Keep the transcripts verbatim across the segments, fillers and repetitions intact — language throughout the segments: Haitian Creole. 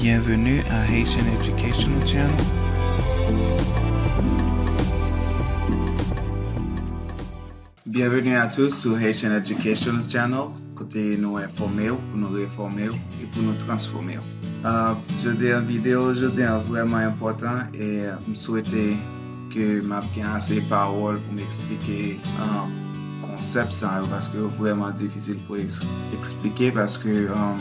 Bienvenue à Haitian Educational Channel. Bienvenue à tous sur Haitian Educational Channel, kote nou enfòme w, pou nou refòme w e pou nou transfòme w. Uh, jodi an videyo, jodi an vrèman enpòtan e m swete ke m ap gen ase pawòl pou m eksplike uh, konsèp sa yo, paske yo vrèman difisil pou eks- eksplike, paske um,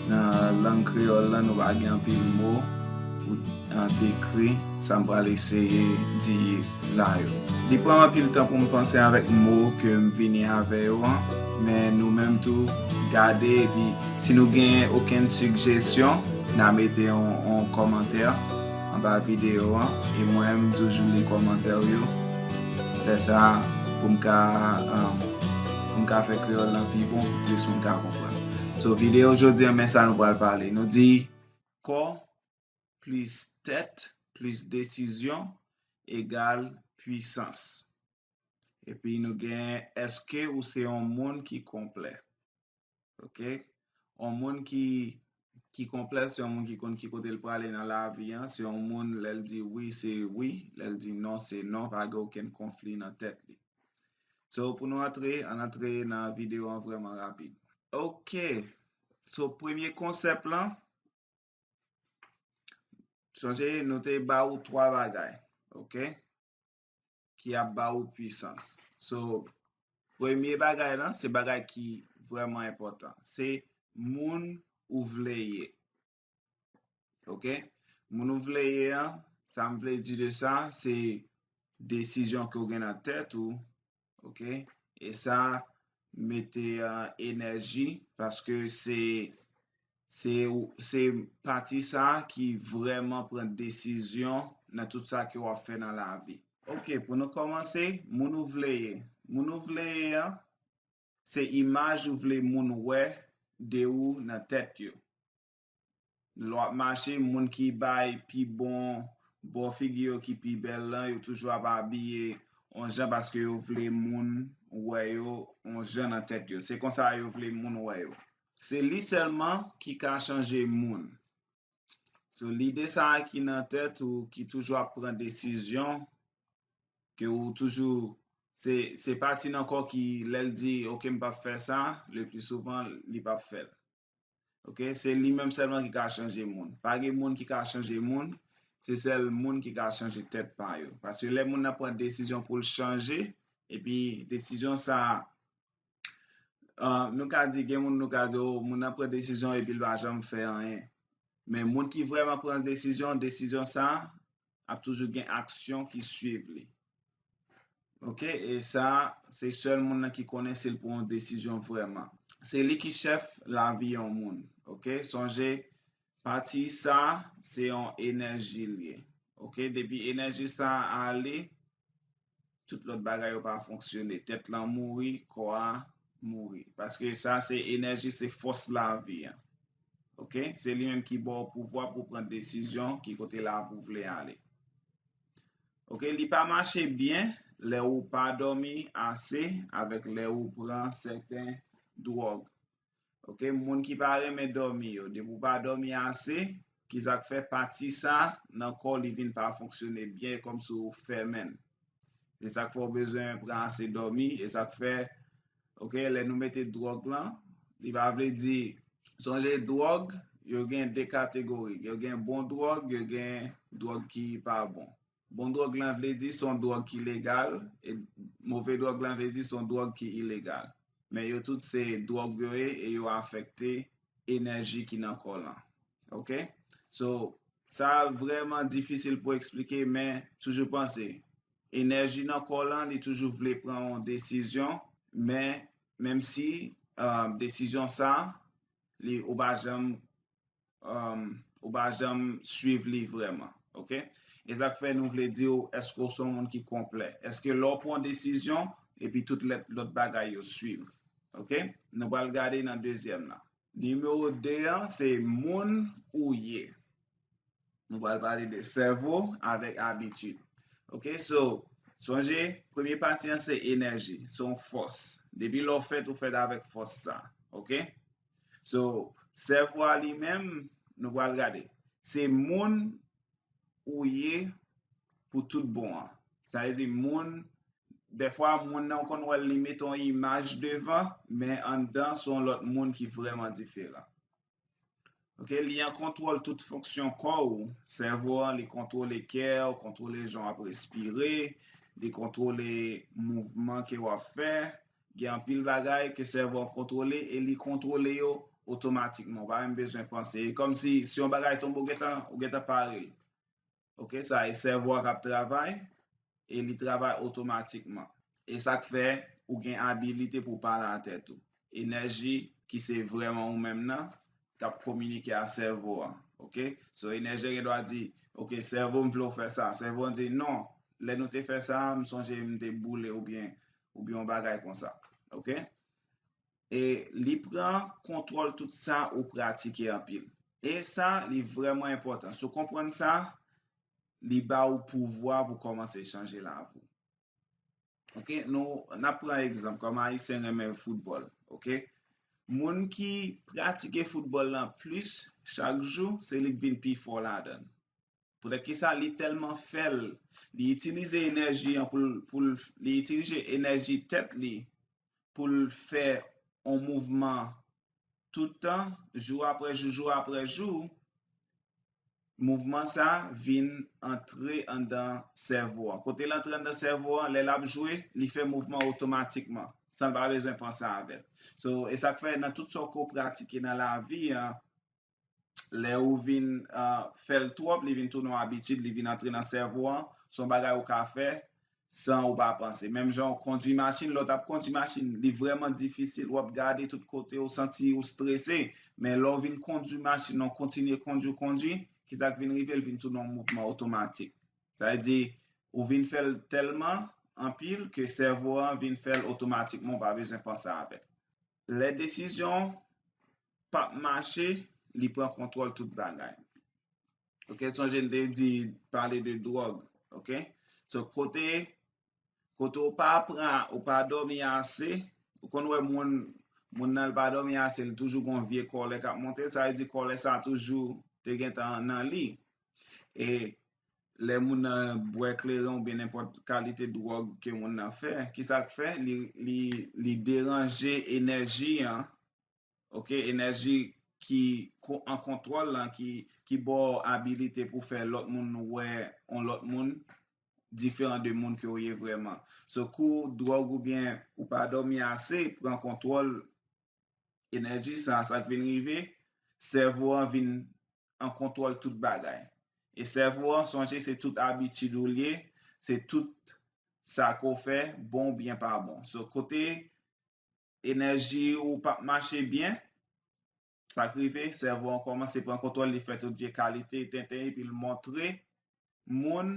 nan lang kreyòl la, nou pa gen anpil mo pou uh, dekri sa m pral eseye di la yo. Li pran anpil tan pou m panse avèk mo ke m vini avè yo an, men nou menm tou gade, epi si nou gen okenn sigjesyon, n a mete yon, yon kòmantè anba videyo an, e mwen, m toujou li kòmantè yo. Fè sa pou m ka, um, pou m ka fè kreyòl lan pi bon, pou plis moun ka konprann. So, videyo jodi an, men sa nou pral pale. Nou di kò plis tèt plis desizyon egal pwisans. Epi nou gen, èske ou se yon moun ki konplè? Ok? Yon moun ki, ki konplè, se yon moun ki konn ki kote l prale nan lavi an. Se yon moun, lè l di wi, se wi. Lè l di non, se non. Pa gen okenn konfli nan tèt li. So, pou nou antre, ann antre nan videyo an vrèman rapid. Ok. So, premye konsèp lan, sonje, nou te ba ou twa bagay, ok? Ki ap ba ou pwisans. So, premye bagay lan, se bagay ki vrèman enpòtan. Se moun ou vle ye. Ok? Moun ou vle ye an, sa m vle di de sa, se desizyon ke w gen nan tèt ou, ok? E sa mete uh, enèji, paske se, se, se pati sa ki vrèman pran desizyon nan tout sa ke w ap fè nan lavi. Ok, pou nou kòmanse, moun ou vle ye. Moun ou vle ye an, se imaj ou vle moun wè de ou nan tèt yo. Lè w ap mache, moun ki bay pi bon bò figi yo, ki pi bèl lan, yo toujou ap abiye yon jan paske yo vle moun wè yo yon jan nan tèt yo. Se konsa yo vle moun wè yo. Se li sèlman ki ka chanje moun. So, lide sa a ki nan tèt ou, ki toujou ap pran desizyon, ke ou toujou, se, se pati nan kò ki, lè l di, ok, m p ap fè sa, le pli souvan, li p ap fè l. Ok? Se li menm sèlman ki ka chanje moun. Pa gen moun ki ka chanje moun, se sèl moun ki ka chanje tèt pa yo. Paske lè moun nan pran desizyon pou l chanje, epi desizyon sa a, uh, nou ka di, gen moun nou ka di, oh, moun nan pran desizyon epi l pa janm fè anyen. Men moun ki vrèman pran desizyon, desizyon sa a ap toujou gen aksyon ki swiv li. Ok? E sa, se sèl moun nan ki konnen si l pran yon desizyon vrèman. Se li ki chèf lavi yon moun. Ok? Sonje, pati sa, se yon enèji l ye. Ok? Depi enèji sa ale, tout lòt bagay yo pa fonksyone. Tèt lan mouri, kò a mouri. Paske sa se enèji, se fòs lavi an. Ok? Se li menm ki ba w pouvwa pou pran desizyon ki kote lavi w vle ale. Ok? Li pa mache byen lè ou pa dòmi ase avèk lè ou pran sèten dwòg. Ok, moun ki pa renmen dòmi yo, depi w pa dòmi ase, ki sa k fè pati sa nan kò w li vin pa fonksyone byen, e kòmsi w fèmen l. Se sa k fè w bezwen pran ase dòmi, e sa k fè, ok, lè nou mete dwòg lan, li pa vle di, sonje dwòg, yo gen de kategori, yo gen bon dwòg, yo gen dwòg ki pa bon. Bon dwòg lan vle di se yon dwòg ki legal, e move dwòg lan vle di se yon dwòg ki ilegal. Men yo tout se dwòg yo ye e yo afekte enèji ki nan kò lan. Ok? So, sa vrèman difisil pou eksplike, men toujou panse, enèji nan kò lan, li toujou vle pran yon desizyon, men menm si uh, desizyon sa, li, ou pa janm um, ou pa janm swiv li vrèman. Ok? E sa k fè nou vle di w, èske w se yon moun ki konplè? Èske lè w pran desizyon, epi tout lèt, lòt bagay yo swiv? Ok? Nou pral gade nan dezyèm la. Nimewo de an, se moun ou ye. Nou pral pale de sèvo avèk abitid. Ok? So, sonje, premye pati an se enèji, se yon fòs. Depi lè w fèt, ou fèt avèk fòs sa. Ok? So, sèvo a li menm, nou pral gade. Se moun ou ye pou tout bon an. Sa vle di moun, dèfwa moun nan ou konn wè l li met yon imaj devan, men anndan se yon lòt moun ki vrèman diferan. Ok, li an kontwòl tout fonksyon kò w, sèvo an, li kontwole kè w, kontwole jan w ap respire, li kontwole mouvman ke w ap fè. Gen anpil bagay ke sèvo an kontwole e li kontwole yo otomatikman. Ou pa menm bezwen panse. E kòmsi si yon bagay tonbe, ou gentan, ou gentan pare l. Ok, sa e sèvo a k ap travay e li travay otomatikman. E sa k fè ou gen abilite pou w pale a tèt ou. Enèji ki se vrèman ou menm nan k ap kominike a sèvo a. Ok? So, enèji a gen dwa di, ok, sèvo m vle w fè sa. Sèvo a di, non, lè nou te fè sa, m sonje m te boule oubyen, oubyen yon bagay konsa. Ok? E li pran kontwòl tout sa ou pratike anpil. E sa, li vrèman enpòtan. Si w konprann sa, li ba ou pouvwa pou kòmanse chanje lavi w. Ok, nou, n ap pran egzanp, kòm Ayisyen renmen foutbòl, ok? Moun ki pratike foutbòl lan plis chak jou, se li k vin pi fò ladan l. Poutèt ki sa, li tèlman fè l, li itilize enèji an pou l, pou l, li itilize enèji tèt li pou l fè yon mouvman tout tan, jou apre jou, jou apre jou, mouvman sa vin antre anndan sèvo a. Kote l antre anndan sèvo a, lè l ap jwe, li fè mouvman otomatikman, san l pa bezwen panse avè l. So, e sa k fè nan tout sa w ke w pratike nan lavi a, lè ou vin uh, fè l twòp, li vin tounen yon abitid, li vin antre nan sèvo a, se yon bagay ou ka fè san ou pa panse. Menm jan w kondwi machin, lè w t ap kondwi machin, li vrèman difisil, w ap gade tout kote, ou santi ou strese. Men lè w vin kondwi machin nan, w kontinye kondwi, kondwi, kisa k vin rive? L vin tounen yon mouvman otomatik. Sa vle di, ou vin fè l tèlman anpil ke sèvo a vin fè l otomatikman, ou pa bezwen panse avè l. Lè desizyon p ap mache, li pran kontwòl tout bagay. Ok, sonje n te di, pale de dwòg, ok? So, kote, kote ou pa pran, ou pa dòmi ase, ou konn wè moun, moun nan l pa dòmi ase, li toujou gon vye kòlè k ap monte l, sa vle di kòlè sa toujou te gentan nan li. E lè moun nan bwè kleren oubyen nenpòt kalite dwòg ke moun nan fè, kisa k fè? Li, li, li deranje enèji an, ok, enèji ki ko- an kontwòl lan, ki, ki ba w abilite pou fè lòt moun wè yon lòt moun diferan de moun ke w ye vrèman. So, kou dwòg oubyen ou pa dòmi ase pran kontwòl enèji sa, sa k vin rive, sèvo an vin an kontwòl tout bagay. E sèvo an, sonje, se tout abitid ou l ye, se tout sa ke w fè, bon oubyen pa bon. So, kote enèji ou p ap mache byen, sa k rive, sèvo an kòmanse pran kontwòl, li fè tout vye kalite tenten, epi l montre moun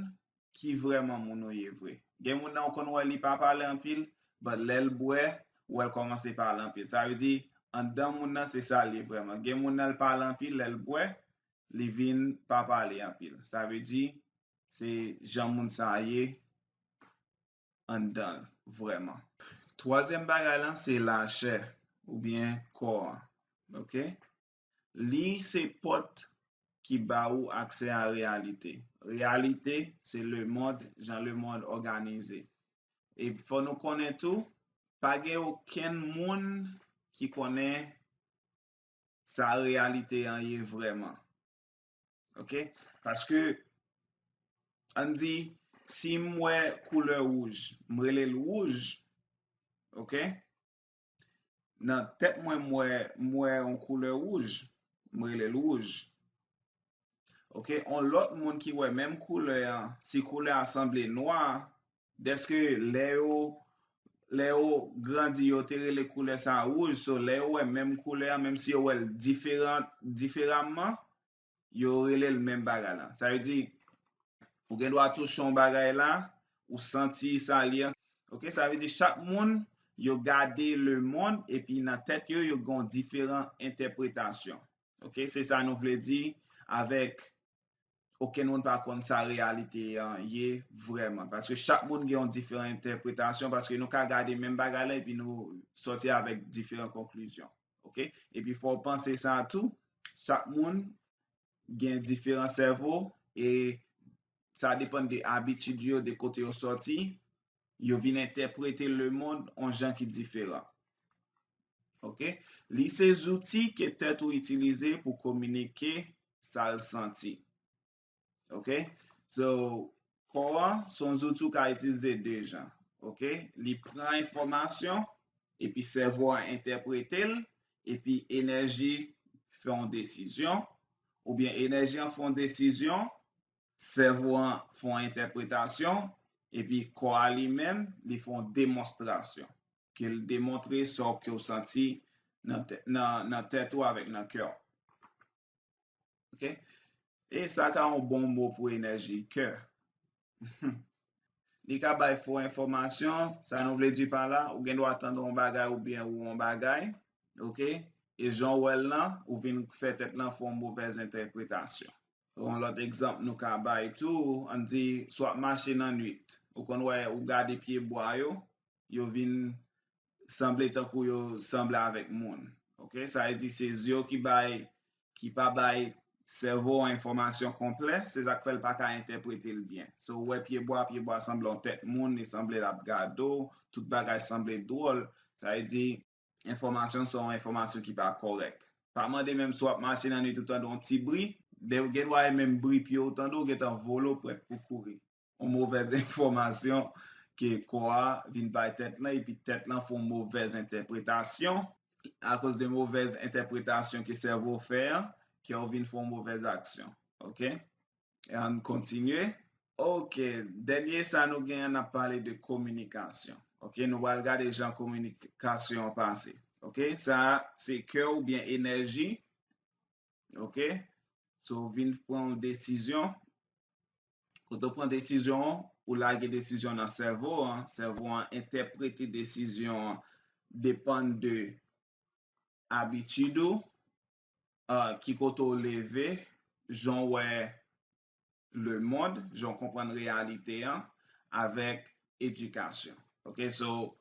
ki vrèman moun ou ye vre. Gen moun nan ou konn wè li pa pale anpil, but lè l bwè, ou wè l kòmanse pale anpil. Sa vle di, anndan moun nan, se sa l ye vrèman. Gen moun nan, l pale anpil, lè l bwè, li vin pa pale anpil. Sa vle di, se jan moun sa a ye anndan l, vrèman. Twazyèm bagay lan, se lachè oubyen kò an. Ok? Li se pòt ki ba ou aksè a reyalite. Reyalite, se lemonn, jan lemonn òganize. E fò nou konnen tou, pa gen okenn moun ki konnen sa reyalite an ye vrèman. Ok? Paske, ann di, si m wè koulè wouj, m rele l wouj, ok? Nan tèt mwen, m wè, m wè yon koulè wouj, m rele l wouj. Ok, yon lòt moun ki wè menm koulè an, si koulè a sanble nwa, dèske lè yo, lè yo grandi, yo te rele koulè sa a wouj, so lè yo wè menm koulè an, menm si yo wè l diferan, diferaman, yo rele l menm bagay la. Sa vle di, ou gen dwa touche yon bagay la, ou santi sa li an. Ok, sa vle di chak moun, yo gade lemonn, epi nan tèt yo, yo gen yon diferan entèpretasyon. Ok, se sa nou vle di avèk okenn moun pa konn sa reyalite an ye vrèman. Paske chak moun gen yon diferan entèpretasyon, paske nou ka gade menm bagay la, epi nou sòti avèk diferan konklizyon. Ok? Epi fò w panse sa tou, chak moun gen diferan sèvo, e sa depann de abitid yo, de kote yo sòti, yo vin entèprete lemonn yon jan ki diferan. Ok? Li se zouti ke tèt ou itilize pou kominike sa l santi. Ok? So, kò an se yon zouti ou ka itilize de jan. Ok? Li pran enfòmasyon, epi sèvo an entèprete l, epi enèji fè yon desizyon, oubyen enèji an fè yon desizyon, sèvo an fè yon entèpretasyon, epi kò a li menm, li fè yon demonstrasyon. Ke l demontre sa ke w santi nan tè-, nan, nan tèt ou avèk nan kè w. Ok? E sa ka yon bon mo pou enèji, kè. Li ka bay fo enfòmasyon, sa nou vle di pa la, ou gen dwa tande yon bagay oubyen wè yon bagay, ok? E jan w wè l lan, ou vin fè tèt lan fè yon movèz entèpretasyon. Yon lòt egzanp nou ka bay tou, ann di, si w ap mache nan nwit, ou konn wè, ou gade pye bwa yo, yo vin sanble tankou yo sanble avèk moun. Ok? Sa vle di se zye w ki bay, ki pa bay sèvo an enfòmasyon konplè, se sa k fè l pa ka entèprete l byen. So, ou wè pye bwa, pye bwa sanble yon tèt moun, li sanble l ap gade w, tout bagay sanble dwòl. Sa vle di, enfòmasyon se yon enfòmasyon ki pa kòrèk. Pa mande menm si w ap mache nan nwit ou tande yon ti bri, lè w gen dwa e menm bri pye w tande, w gentan vole, w prèt pou kouri. Yon movèz enfòmasyon ke kò a vin bay tèt lan, epi tèt lan fè yon movèz entèpretasyon. Akoz de movèz entèpretasyon ke sèvo fè an, kè w vin fè yon movèz aksyon. Ok? E ann kontinye. Ok, dènye sa nou gen an, n ap pale de kominikasyon. Ok, nou pral gade jan kominikasyon an pase. Ok, sa se kè oubyen enèji. Ok, so vin pran yon desizyon. Kote w pran desizyon an, ou lage desizyon nan sèvo an. Sèvo an entèprete desizyon an depann de abitid ou, ah, ki kote w leve, jan w wè lemonn, jan w konprann reyalite an, avèk edikasyon. Ok, so,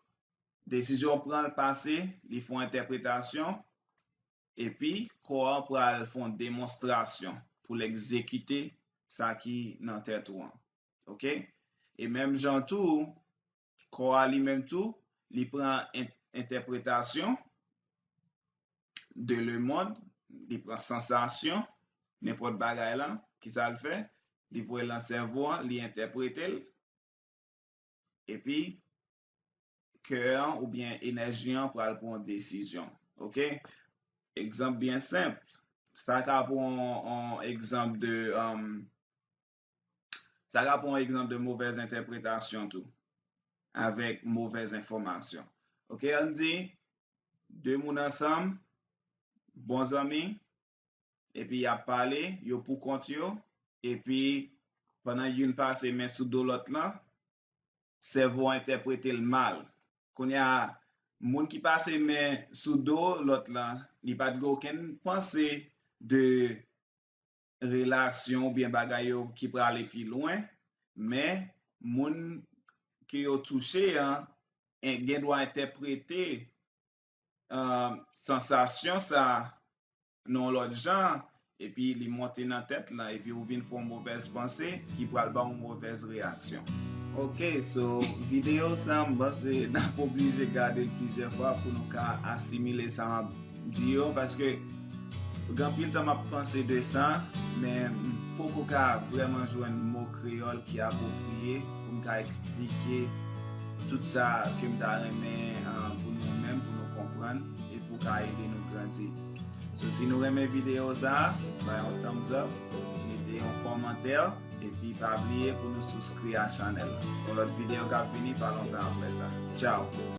desizyon w pran l pase, li fè yon entèpretasyon, epi kò an pral fè yon demonstrasyon pou l egzekite sa ki nan tèt ou an. Ok? E menm jan tou, kò a li menm tou, li pran en-, entèpretasyon de lemonn, li pran sansasyon, nenpòt bagay la, kisa l fè? Li voye l nan sèvo an, li entèprete l, epi kè an oubyen enèji an pral pran yon desizyon. Ok? Egzanp byen senp. Sa ka pran yon, yon egzanp de, um, sa ka pran yon egzanp de movèz entèpretasyon tou, avèk movèz enfòmasyon. Ok, ann di, de moun ansanm, bon zanmi, epi y ap pale, yo pou kont yo, epi pandan youn pase men sou do lòt lan, sèvo a entèprete l mal. Kounye a, moun ki pase men sou do lòt lan, li pa t gen okenn panse de relasyon oubyen bagay yo ki prale pi lwen, men moun ke yo touche an, en-, gen dwa entèprete, ah, sansasyon sa a nan yon lòt jan, epi li monte nan tèt lan, epi ou vin fè yon movèz panse ki pral ba w yon movèz reyaksyon. Ok, so, videyo sa, m panse n ap oblije gade l plizyè fwa pou nou ka asimile sa m ap di yo, paske gen anpil tan m ap panse de sa, men m poko ka vrèman jwenn mo kreyòl ki apwopriye pou m ka eksplike tout sa ke m ta renmen, ah, pou nou menm, pou nou konprann, e pou ka ede nou grandi. So, si nou renmen videyo sa a, bay yon thumbs up, mete yon kòmantè, epi pa bliye pou nou subscribe a chanèl la. Yon lòt videyo k ap vini pa lontan apre sa. Tchao!